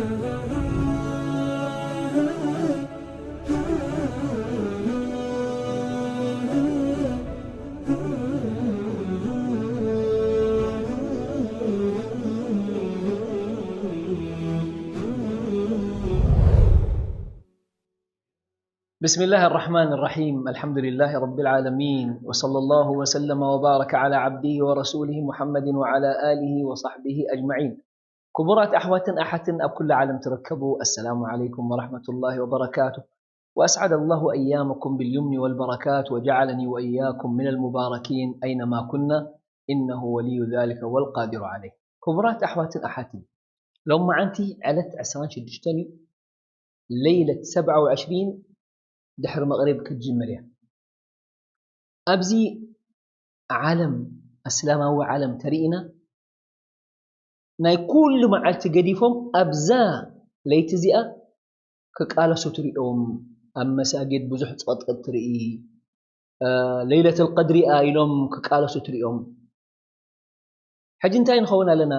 بسم الله الرحمن الرحيم. الحمد لله رب العالمين. وصلى الله وسلم وبارك على عبده ورسوله محمد وعلى آله وصحبه أجمعين. ክቡራት ኣሕዋትን ኣሓትን ኣብ ኩሉ ዓለም ትርከቡ፣ السلام عليكم ورحمة الله وبركاته. وأسعد الله أيامكم باليمن والبركات وجعلني وإياكم من المباركين أينما كنا إنه ولي ذلك والقادر عليه. ክቡራት ኣሕዋትን ኣሓትን፣ ሎም መዓንቲ ዕለት ዕስራን ሽዱሽተን እዩ። ለይለት ሰብዓ ወዕሽሪን ድሕሪ መቕሪብ ክትጅምር እያ። ኣብዚ ዓለም፣ ኣስላማዊ ዓለም ተሪኢና፣ ናይ ኩሉ መዓልቲ ገዲፎም ኣብዛ ለይቲ እዚኣ ክቃለሱ ትሪኦም። ኣብ መሳጊድ ብዙሕ ጸቕጥቅጥ ትርኢ። ለይለተል ቀድሪ እያ ኢሎም ክቃለሱ ትሪኦም። ሕጂ እንታይ ንኸውን ኣለና?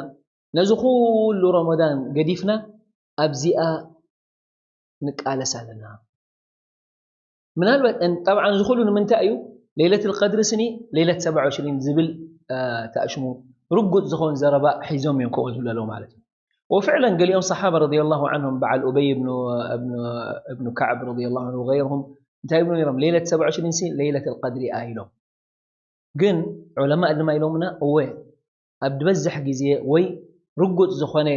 ነዚ ኩሉ ረመዳን ገዲፍና ኣብዚኣ ንቃለስ ኣለና። ምናልባት ጠብዓን እዚ ኩሉ ንምንታይ እዩ? ለይለት ልቀድሪ ስኒ ለይለት ሰብዓ ወዕሽሪን ዝብል ተኣሽሙ ርጉፅ ዝኾን ዘረባ ሒዞም እዮም ከምኡ ዝብሉ ኣለዉ ማለት እዩ። ወፍዕለን ገሊኦም ሰሓባ ረዲየላሁ ዓንሁም በዓል ኡበይ እብኑ ከዕብ ረዲየላሁ ዓንሁ ወገይርሁም እንታይ ይብሉ ነይሮም? ለይለት ሰብዓ ወዕሽሪን ሲ ለይለት ልቀድሪ እያ ኢሎም። ግን ዑለማእ ድማ ኢሎምና እወ ኣብ ዝበዝሕ ግዜ ወይ ርጉፅ ዝኾነ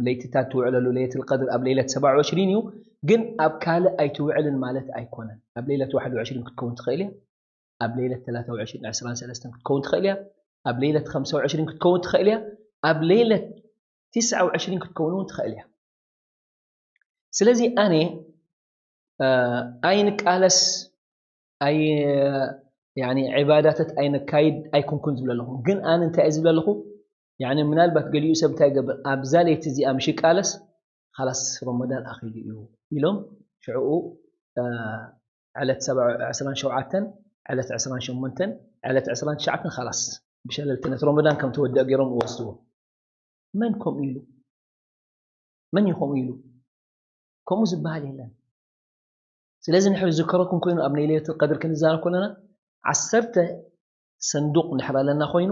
ለይትታት ትውዕለሉ ለይለት ልቀድር ኣብ ለይለት ሰብዓ ወዕሽሪን እዩ። ግን ኣብ ካልእ ኣይትውዕልን ማለት ኣይኮነን። ኣብ ለይለት ዋሕድ ወዕሽሪን ክትከውን ትኽእል እያ። ኣብ ለይለት ተላታ ወዕሽሪን ዕስራን ሰለስተን ክትከውን ትኽእል እያ። ኣብ ለይለት ከምሳ ወዕሽሪን ክትከውን ትኽእል እያ። ኣብ ለይለት ትስዓ ወዕሽሪን ክትከውን እውን ትኽእል እያ። ስለዚ ኣነ ኣይንቃለስ ኣይ ያኒ ዒባዳታት ኣይነካይድ ኣይኮንኩን ዝብል ኣለኹ። ግን ኣነ እንታይ እየ ዝብል ኣለኹ? ያኒ ምናልባት ገሊኡ ሰብ እንታይ ይገብር ኣብዛ ለይቲ እዚኣ ምሽ ይቃለስ ካላስ ረመዳን ኣኺሉ እዩ ኢሎም ሽዕኡ ዕለት ዕስራን ሸውዓተን ዕለት ዕስራን ሸሞንተን ዕለት ዕስራን ትሽዓተን ካላስ ብሸለልትነት ረመዳን ከም ተወደእ ገይሮም ይወስድዎ። መን ከምኡ ኢሉ? መን እዩ ከምኡ ኢሉ? ከምኡ ዝበሃል የለን። ስለዚ ንሕና ዝዝከረኩም ኮይኑ ኣብ ናይ ለይለት ቀድር ክንዛረብ ከለና ዓሰርተ ሰንዱቕ ንድሕር ኣለና ኮይኑ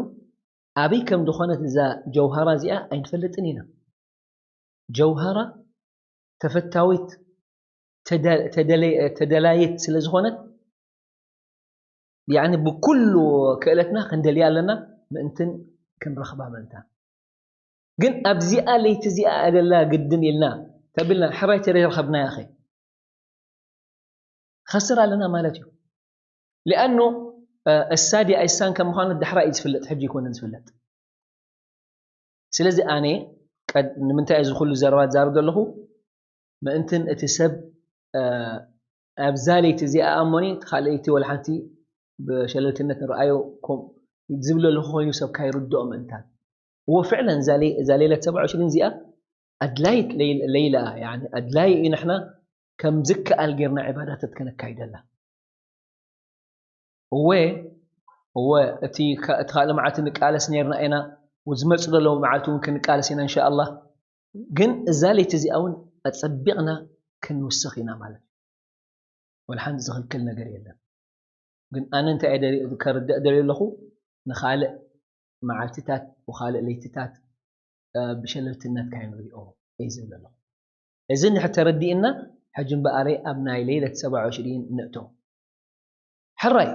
ኣበይ ከም ዝኾነት እዛ ጀውሃራ እዚኣ ኣይንፈልጥን ኢና። ጀውሃራ ተፈታዊት ተደላየት ስለ ዝኾነት ያኒ ብኩሉ ክእለትና ክንደልያ ኣለና ምእንትን ክንረኽባ ምእንታን። ግን ኣብዚኣ ለይቲ እዚኣ ኣደላ ግድን ኢልና ተቢልና ሕራይ ተረኸብናያ ኸ ከስር ኣለና ማለት እዩ። ሊኣኑ እሳ ዲኣ እሳን ከም ምዃኑ ዳሕራ እዩ ዝፍለጥ፣ ሕጂ ይኮነን ዝፍለጥ። ስለዚ ኣነ ንምንታይ እዚ ኩሉ ዘረባ ዛርብ ዘለኹ ምእንትን እቲ ሰብ ኣብዛ ለይቲ እዚኣ ኣሞኒ እቲ ካልእ ለይቲ ወላ ሓንቲ ብሸለልትነት ንርኣዮ ዝብል ኣለኹ ኮይኑ ሰብ ካይርድኦ ምእንታን እዎ ፍዕለን እዛ ለይለት ሰብዓ ዕሽሪን እዚኣ ኣድላይት ለይላ ኣድላይ እዩ ንሕና ከም ዝከኣል ጌርና ዕባዳተት ከነካይደላ እወ እወ እቲ ካልእ መዓልቲ ንቃለስ ነርና ኢና ዝመፅ ዘሎ መዓልቲ እውን ክንቃለስ ኢና እንሻ ኣላህ ግን እዛ ለይቲ እዚኣ እውን ኣፀቢቕና ክንውስኽ ኢና ማለት እዩ ወላ ሓንቲ ዝኽልክል ነገር የለን ግን ኣነ እንታይ ከርድእ ደልየ ኣለኹ ንኻልእ መዓልትታት ወካልእ ለይትታት ብሸለልትነት ካይንሪኦ እየ ዝብል ኣለኹ እዚ እንድሕር ተረዲእና ሕጂ እምበኣረይ ኣብ ናይ ለይለት ሰብዓ ዕሽሪን ንእቶ ሕራይ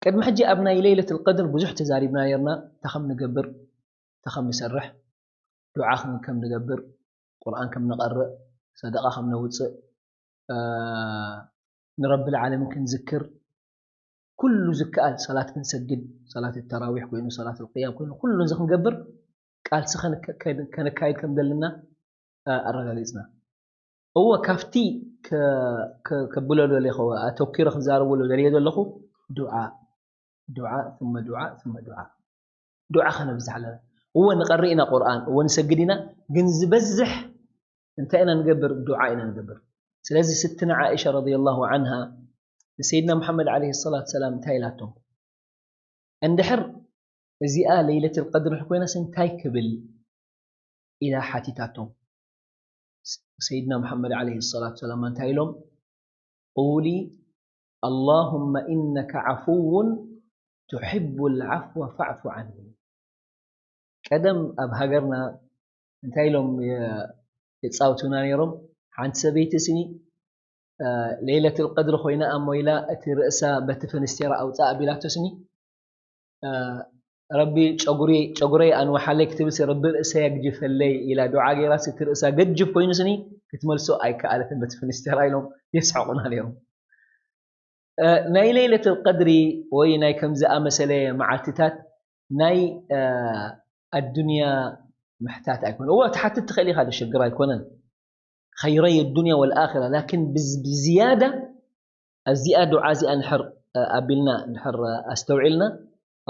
ቅድሚ ሕጂ ኣብ ናይ ለይለት ልቀድር ብዙሕ ተዛሪብና ነርና እንታይ ከም ንገብር እንታይ ከም ንሰርሕ ዱዓ ከም ንገብር ቁርኣን ከም ንቐርእ ሰደቃ ከም ነውፅእ ንረቢ ልዓለሚን ክንዝክር ኩሉ ዝከኣል ሰላት ክንሰግድ ሰላት ተራዊሕ ኮይኑ ሰላት ቅያም ኮይኑ ኩሉ እዚ ክንገብር ቃልሲ ከነካይድ ከም ዘለና ኣረጋጊፅና እወ ካብቲ ከብሎ ደለኹ ኣተኪረ ክዛረበሉ ደልየ ዘለኹ ዱዓ ዱዓ ثم ዱዓ ثم ዱዓ ዱዓ ከነብዝሕ ኣለና እወ ንቐርእ ኢና ቁርኣን እወ ንሰግድ ኢና ግን ዝበዝሕ እንታይ ኢና ንገብር ዱዓ ኢና ንገብር ስለዚ ስትና ዓኢሻ ረዲየላሁ ዓንሃ ንሰይድና ሙሓመድ ዓለይሂ ሰላት ሰላም እንታይ ኢላቶም እንድሕር እዚኣ ለይለት ልቀድር ኮይናስ እንታይ ክብል ኢላ ሓቲታቶም። ሰይድና መሓመድ ዓለይሂ ሰላቱ ሰላም እንታይ ኢሎም? ቁሊ ኣላሁመ ኢነከ ዓፉውን ቱሕቡል ዓፍወ ፈዕፉ ዓኒ። ቀደም ኣብ ሃገርና እንታይ ኢሎም የ- የጻውቱና ነይሮም? ሓንቲ ሰበይቲ ስኒ ለይለትል ቀድሪ ኮይና እሞ ኢላ እቲ ርእሳ በቲ ፈንስቴራ ኣውፅኣ ኣቢላቶ ስኒ ረቢ ጨጉሪ ጨጉረይ ኣንውሓለይ ክትብል ረቢ ርእሰይ ኣግጅፈለይ ኢላ ዱዓ ገይራ እቲ ርእሳ ገጅፍ ኮይኑ ስኒ ክትመልሶ ኣይከኣለትን በቲ ፍንስቴራ ኢሎም የስሐቁና ነይሮም። ናይ ለይለት ቀድሪ ወይ ናይ ከምዚ ኣመሰለ መዓልትታት ናይ ኣዱንያ ምሕታት ኣይኮነ እዋ ትሓትት ትኽእል ኢኻ ሽግር ኣይኮነን ኸይረይ ዱንያ ወልኣራ ላኪን ብዝያዳ ኣብዚኣ ዱዓ እዚኣ ንድሕር ኣቢልና ንድሕር ኣስተውዒልና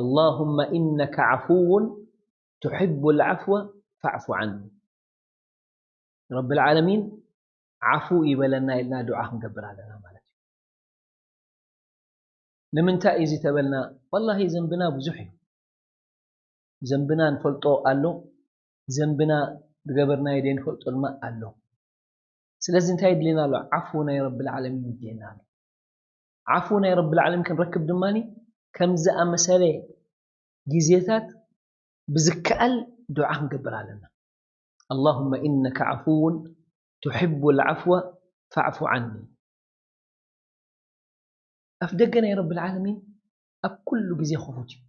ኣላሁመ ኢነከ ዓፉውን ትሕቡ ልዓፍወ ፈዕፉ ዓኒ ረቢ ልዓለሚን ዓፉ ይበለና ኢልና ዱዓ ክንገብር ኣለና ማለት እዩ ንምንታይ እዩ ዝተበልና ወላሂ ዘንብና ብዙሕ እዩ ዘንብና ንፈልጦ ኣሎ ዘንብና ዝገበርናዮ ዘይንፈልጦ ድማ ኣሎ ስለዚ እንታይ የድልየና ኣሎ ዓፉ ናይ ረቢ ልዓለሚን የድልየና ኣሎ ዓፉ ናይ ረቢ ልዓለሚን ክንረክብ ድማ ከም ዝኣመሰለ ግዜታት ብዝከኣል ዱዓ ክንገብር ኣለና اللهم إنك عفو تحب العفو فاعف عني ኣፍ ደገ ናይ ረቢ ልዓለሚን ኣብ ኩሉ ግዜ ክፉት እዩ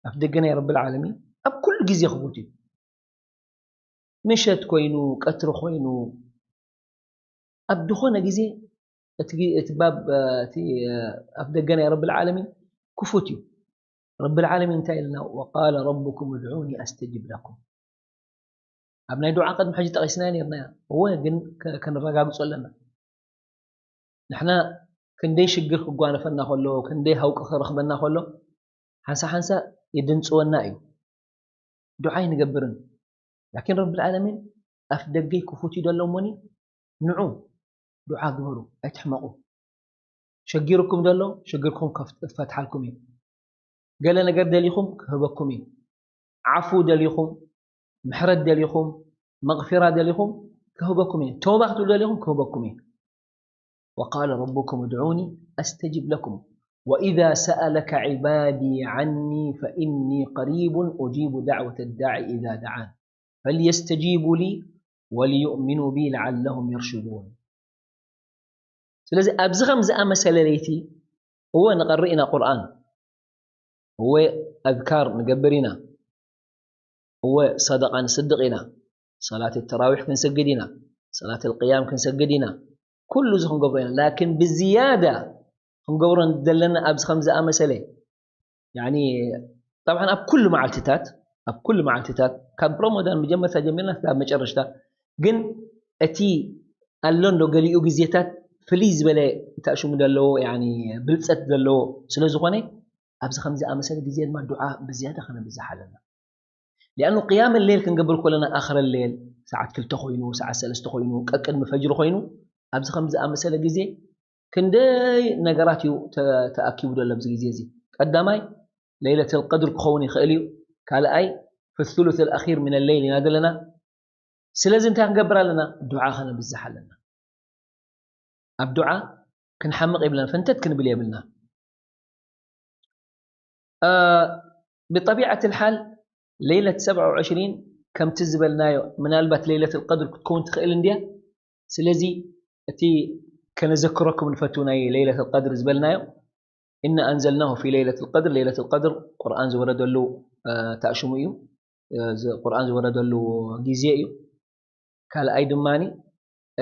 ኣፍ ደገ ናይ ረቢ ልዓለሚን ኣብ ኩሉ ግዜ ክፉት እዩ ምሸት ኮይኑ ቀትሪ ኮይኑ ኣብ ዝኾነ ግዜ እቲ ባብ ኣፍ ደገ ናይ ረቢ ልዓለሚን ክፉት እዩ ረቢ ልዓለሚን እንታይ ኢልና وقال ربكم ادعوني أستجب لكم ኣብ ናይ ዱዓ ቅድሚ ሕጂ ጠቒስና ነርና እወ ግን ከነረጋግጾ ኣለና ንሕና ክንደይ ሽግር ክጓነፈና ከሎ ክንደይ ሃውቂ ክረኽበና ከሎ ሓንሳ ሓንሳ ይድንፅወና እዩ ዱዓ ኣይንገብርን ላኪን ረቢ ልዓለሚን ኣፍ ደገይ ክፉት እዩ ደሎ እሞኒ ንዑ ዱዓ ግበሩ ኣይትሕመቑ ሸጊርኩም ደሎ ሽግርኩም ክፈትሓልኩም እዩ ገለ ነገር ደሊኹም ክህበኩም እዩ ዓፉ ደሊኹም ምሕረት ደሊኹም መቕፊራ ደሊኹም ክህበኩም እዩ ተውባ ክትብሉ ደሊኹም ክህበኩም እዩ وقال ربكم ادعوني أستجب لكم وإذا سألك عبادي عني فإني قريب أجيب دعوة الداع إذا دعان فليستجيبوا لي وليؤمنوا بي لعلهم يرشدون ስለዚ ኣብዚ ከም ዝኣመሰለ ለይቲ እወ ንቐርእ ኢና ቁርኣን እወ ኣዝካር ንገብር ኢና እወ ሰደቃ ንስድቕ ኢና ሰላት ተራዊሕ ክንሰግድ ኢና ሰላት ቅያም ክንሰግድ ኢና ኩሉ እዚ ክንገብሮ ኢና ላኪን ብዝያዳ ክንገብሮ ዘለና ኣብዚ ከም ዝኣመሰለ ያኒ ጠብዓን ኣብ ኩሉ መዓልትታት ኣብ ኩሉ መዓልትታት ካብ ረመዳን መጀመርታ ጀሚርና ክሳብ መጨረሽታ ግን እቲ ኣሎ እንዶ ገሊኡ ግዜታት ፍልይ ዝበለ እንታይ ሽሙ ዘለዎ ያኒ ብልፀት ዘለዎ ስለ ዝኾነ ኣብዚ ከም ዝኣመሰለ ግዜ ድማ ዱዓ ብዝያዳ ከነብዝሕ ኣለና ሊኣኑ ቅያም ሌል ክንገብር ከለና ኣኽረ ሌል ሰዓት ክልተ ኮይኑ ሰዓት ሰለስተ ኮይኑ ቀቅድሚ ፈጅሪ ኮይኑ ኣብዚ ከም ዝኣመሰለ ግዜ ክንደይ ነገራት እዩ ተኣኪቡ ዘሎ ኣብዚ ግዜ እዚ ቀዳማይ ለይለት ልቀድር ክኸውን ይኽእል እዩ ካልኣይ ፍሱሉት ልኣኪር ምን ለይል ኢና ዘለና ስለዚ እንታይ ክንገብር ኣለና ዱዓ ከነብዝሕ ኣለና ኣብ ዱዓ ክንሓምቕ የብልና ፈንተት ክንብል የብልና ብጠቢዓት ልሓል ለይለት ሰብዓ ወዕሽሪን ከምቲ ዝበልናዮ ምናልባት ለይለት ልቀድር ክትከውን ትኽእል እንድያ ስለዚ እቲ ከነዘክረኩም ንፈቱ ናይ ለይለት ልቀድር ዝበልናዮ إنا أنزلناه في ليلة القدر ليلة القدر ቁርኣን ዝወረደሉ ተኣሽሙ እዩ ቁርኣን ዝወረደሉ ግዜ እዩ ካልኣይ ድማ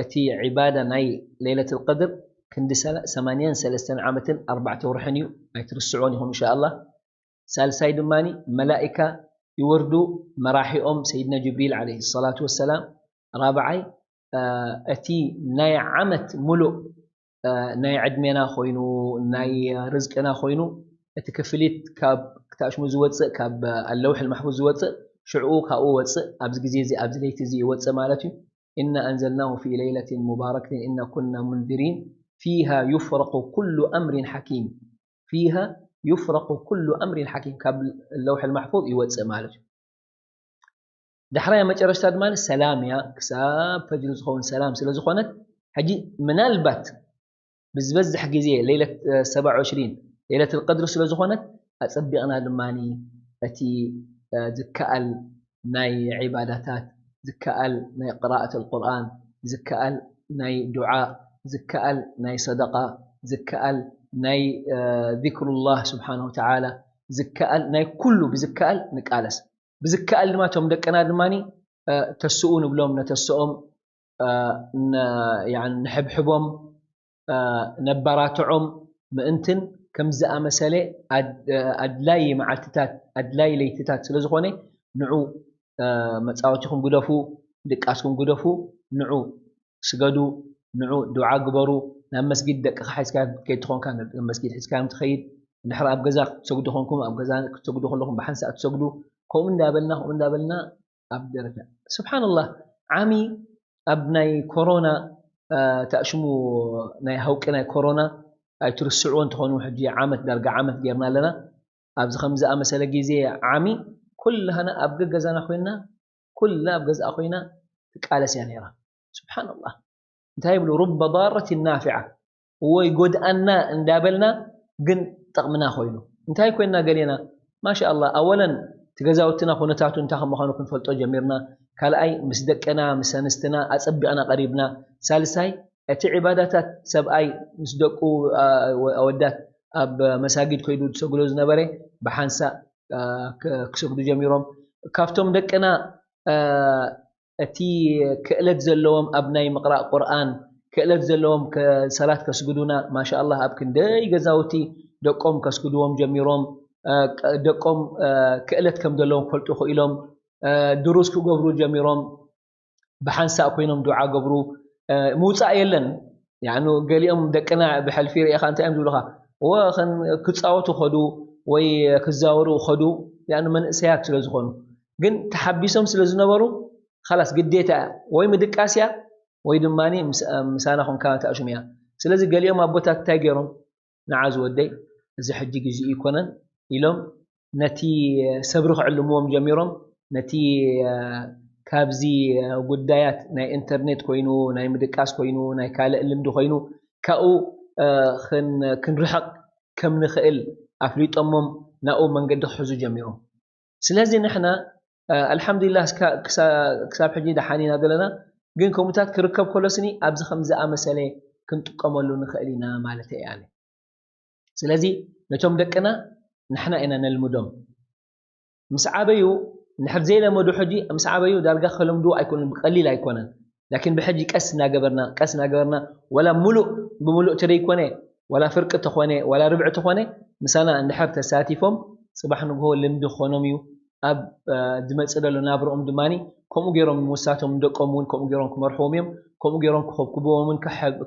እቲ ዒባዳ ናይ ለይለት ልቀድር ክንዲ ሰማንያን ሰለስተን ዓመትን ኣርባዕተ ወርሕን እዩ ኣይትርስዖን ኢኹም እንሻ ኣላ ሳልሳይ ድማ መላኢካ ይወርዱ መራሒኦም ሰይድና ጅብሪል ዓለይሂ ሰላቱ ወሰላም ራብዓይ እቲ ናይ ዓመት ሙሉእ ናይ ዕድሜና ኮይኑ ናይ ርዝቅና ኮይኑ እቲ ክፍሊት ካብ ክታሽሙ ዝወፅእ ካብ ኣለውሕ ልማሕፉዝ ዝወፅእ ሽዕኡ ካብኡ ወፅእ ኣብዚ ግዜ እዚ ኣብዚ ለይቲ እዚ ይወፅእ ማለት እዩ إنا أنزلناه في ليلة مباركة إنا كنا منذرين فيها يفرق كل أمر حكيم فيها يفرق كل أمر حكيم ካብ ለውሕ ልማሕፉዝ ይወፅእ ማለት እዩ ዳሕራይ መጨረሽታ ድማ ሰላም እያ። ክሳብ ፈጅሪ ዝኸውን ሰላም ስለ ዝኾነት፣ ሕጂ ምናልባት ብዝበዝሕ ግዜ ለይለት ሰባ ዑሽሪን ለይለት ልቀድሪ ስለ ዝኾነት፣ ኣጸቢቕና ድማ እቲ ዝከኣል ናይ ዒባዳታት፣ ዝከኣል ናይ ቅራኣት ኣልቁርኣን፣ ዝከኣል ናይ ዱዓ፣ ዝከኣል ናይ ሰደቃ፣ ዝከኣል ናይ ዚክሩላህ ስብሓን ወተዓላ፣ ዝከኣል ናይ ኩሉ ብዝከኣል ንቃለስ። ብዝከኣል ድማ እቶም ደቅና ድማ ተስኡ ንብሎም፣ ነተስኦም፣ ንሕብሕቦም፣ ነባራትዖም ምእንትን ከም ዝኣመሰለ ኣድላይ መዓልትታት ኣድላይ ለይትታት ስለ ዝኾነ ንዑ መፃወቲኹም ግደፉ፣ ድቃስኩም ግደፉ፣ ንዑ ስገዱ፣ ንዑ ዱዓ ግበሩ። ናብ መስጊድ ደቅኻ ሒዝካ ከይትኾንካ ናብ መስጊድ ሒዝካዮም ትኸይድ። እንድሕር ኣብ ገዛ ክትሰግዱ ኾንኩም ኣብ ገዛ ክትሰግዱ ከለኹም ብሓንሳእ ትሰግዱ። ከምኡ እንዳበልና ከምኡ እንዳበልና ኣብ ደረጃ ስብሓንላህ ዓሚ ኣብ ናይ ኮሮና ተእሽሙ ናይ ሃውቂ ናይ ኮሮና ኣይትርስዕዎ እንተኾኑ ሕጂ ዓመት ዳርጋ ዓመት ጌርና ኣለና። ኣብዚ ከም ዝኣመሰለ ግዜ ዓሚ ኩላህና ኣብ ገገዛና ኮይና ኩላ ኣብ ገዝኣ ኮይና ትቃለስ እያ ነይራ። ስብሓንላህ እንታይ ይብሉ ሩበ ضارة ናፊዓ ወይ ጎድኣና እንዳበልና ግን ጠቕምና ኮይኑ እንታይ ኮይና ገሌና ማሻ ኣላ ኣወለን እቲ ገዛውትና ኩነታቱ እንታይ ከም ምዃኑ ክንፈልጦ ጀሚርና ካልኣይ ምስ ደቅና ምስ ኣንስትና ኣጸቢቕና ቀሪብና ሳልሳይ እቲ ዒባዳታት ሰብኣይ ምስ ደቁ ኣወዳት ኣብ መሳጊድ ከይዱ ዝሰግዶ ዝነበረ ብሓንሳእ ክሰግዱ ጀሚሮም ካብቶም ደቅና እቲ ክእለት ዘለዎም ኣብ ናይ ምቕራእ ቁርኣን ክእለት ዘለዎም ሰላት ከስግዱና ማሻ ኣላህ ኣብ ክንደይ ገዛውቲ ደቆም ከስግድዎም ጀሚሮም ደቆም ክእለት ከም ዘለዎም ክፈልጡ ክኢሎም ድሩስ ክገብሩ ጀሚሮም ብሓንሳእ ኮይኖም ዱዓ ገብሩ ምውፃእ የለን ያኑ ገሊኦም ደቅና ብሕልፊ ርኢኻ እንታይ እዮም ዝብሉኻ ወ ክፃወቱ ኸዱ ወይ ክዛወሩ ኸዱ ያኑ መንእሰያት ስለ ዝኾኑ ግን ተሓቢሶም ስለ ዝነበሩ ኻላስ ግዴታ ወይ ምድቃስ እያ ወይ ድማ ምሳና ኮንካ ተኣሽሙ እያ ስለዚ ገሊኦም ኣቦታት እንታይ ገይሮም ንዓ ዝወደይ እዚ ሕጂ ግዜኡ ይኮነን ኢሎም ነቲ ሰብሪ ክዕልምዎም ጀሚሮም ነቲ ካብዚ ጉዳያት ናይ ኢንተርኔት ኮይኑ ናይ ምድቃስ ኮይኑ ናይ ካልእ ልምዲ ኮይኑ ካብኡ ክንርሕቕ ከም ንኽእል ኣፍሊጦሞም ናብኡ መንገዲ ክሕዙ ጀሚሮም ስለዚ ንሕና ኣልሓምዱሊላህ ክሳብ ሕጂ ደሓን ኢና ዘለና ግን ከምኡታት ክርከብ ከሎ ስኒ ኣብዚ ከም ዝኣመሰለ ክንጥቀመሉ ንኽእል ኢና ማለት እየ ኣነ ስለዚ ነቶም ደቅና ንሕና ኢና ነልምዶም ምስ ዓበዩ ንድሕር ዘይለመዱ ሕጂ ምስ ዓበዩ ዳርጋ ከለምድዎ ኣይኮኑን ብቀሊል ኣይኮነን ላኪን ብሕጂ ቀስ እናገበርና ቀስ እናገበርና ወላ ሙሉእ ብምሉእ ትደይኮነ ወላ ፍርቂ ተኾነ ወላ ርብዒ ተኾነ ምሳና እንድሕር ተሳቲፎም ፅባሕ ንግሆ ልምዲ ክኾኖም እዩ ኣብ ዝመፅእ ዘሎ ናብርኦም ድማ ከምኡ ገይሮም ምውሳቶም ንደቆም እውን ከምኡ ገይሮም ክመርሕዎም እዮም ከምኡ ገይሮም ክኸብክብዎምን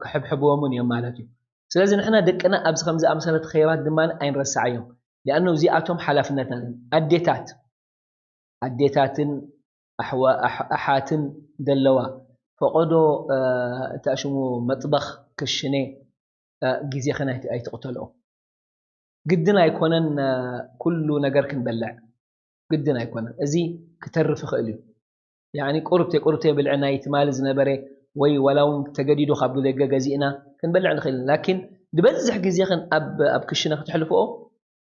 ክሕብሕብዎምን እዮም ማለት እዩ ስለዚ ንሕና ደቅና ኣብዚ ከም ዝኣመሰለት ኸይራት ድማ ኣይንረስዓዮም ሊኣኑ እዚኣቶም ሓላፍነትና ኣዴታት ኣዴታትን ኣሓትን ደለዋ ፈቐዶ እታ ሽሙ መጥበኽ ክሽነ ግዜኽን ኣይትቕተልኦ ግድን ኣይኮነን ኩሉ ነገር ክንበልዕ ግድን ኣይኮነን እዚ ክተርፍ ይኽእል እዩ ያኒ ቁርብተ ቁርብተ ብልዒ ናይ ትማሊ ዝነበረ ወይ ዋላ እውን ተገዲዱ ካብ ደገ ገዚእና ክንበልዕ ንኽእል ኢና ላኪን ዝበዝሕ ግዜኽን ኣብ ክሽነ ክተሕልፍኦ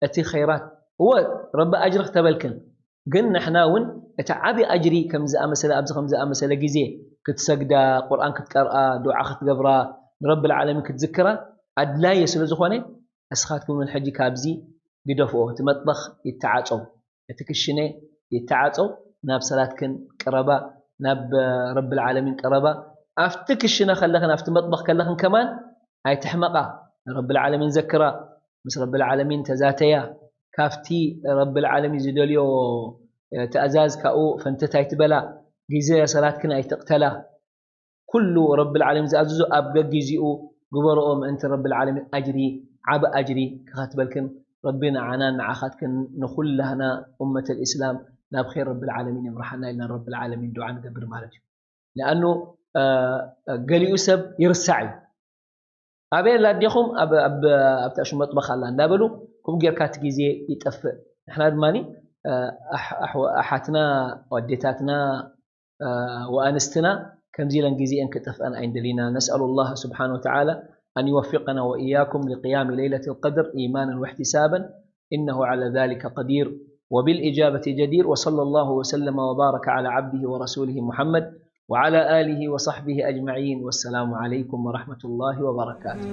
እቲ ኸይራት እወ ረቢ ኣጅሪ ክተበልክን ግን ንሕና እውን እቲ ዓብዪ ኣጅሪ ከም ዝኣመሰለ ኣብዚ ከም ዝኣመሰለ ግዜ ክትሰግዳ ቁርኣን ክትቀርኣ ዱዓ ክትገብራ ንረቢ ልዓለሚን ክትዝክራ ኣድላየ ስለ ዝኾነ እስኻትኩም እውን ሕጂ ካብዚ ግደፍኦ እቲ መጥበኽ ይተዓፀው እቲ ክሽነ ይተዓፀው ናብ ሰላትክን ቅረባ ናብ ረቢ ልዓለሚን ቅረባ ኣብቲ ክሽነ ከለኽን ኣብቲ መጥበኽ ከለኽን ከማን ኣይትሕመቓ ንረቢ ልዓለሚን ዘክራ ምስ ረቢ ልዓለሚን ተዛተያ ካብቲ ረቢ ልዓለሚን ዝደልዮ ትእዛዝ ካብኡ ፈንተት ኣይትበላ ግዜ ሰላትክን ኣይትቕተላ ኩሉ ረቢ ልዓለሚን ዝኣዘዞ ኣብ ገጊዚኡ ግበርኦ ምእንቲ ረቢ ልዓለሚን ኣጅሪ ዓቢ ኣጅሪ ክኸትበልክን ረቢ ንዓናን ንዓኻትክን ንኹላህና ኡመት ልእስላም ናብ ኸይር ረቢ ልዓለሚን ይምርሓና ኢልና ረቢ ልዓለሚን ዱዓ ንገብር ማለት እዩ ለኣኑ ገሊኡ ሰብ ይርሳዕ እዩ ኣበይ ኣላ ኣዴኹም ኣብታ ሽመጥበኽ ኣላ እንዳበሉ ከምኡ ጌርካ እቲ ግዜ ይጠፍእ ንሕና ድማ ኣሕ- ኣሕዋ- ኣሓትና፣ ኣዴታትና፣ ወኣንስትና ከምዚ ኢለን ግዜአን ክጠፍአን ኣይንደሊና። نسأل الله سبحانه وتعالى أن يوفقنا وإياكم لقيام ليلة القدر إيمانا واحتسابا إنه على ذلك قدير وبالإجابة جدير. وصلى الله وسلم وبارك على عبده ورسوله محمد وعلى آله وصحبه أجمعين. والسلام عليكم ورحمة الله وبركاته.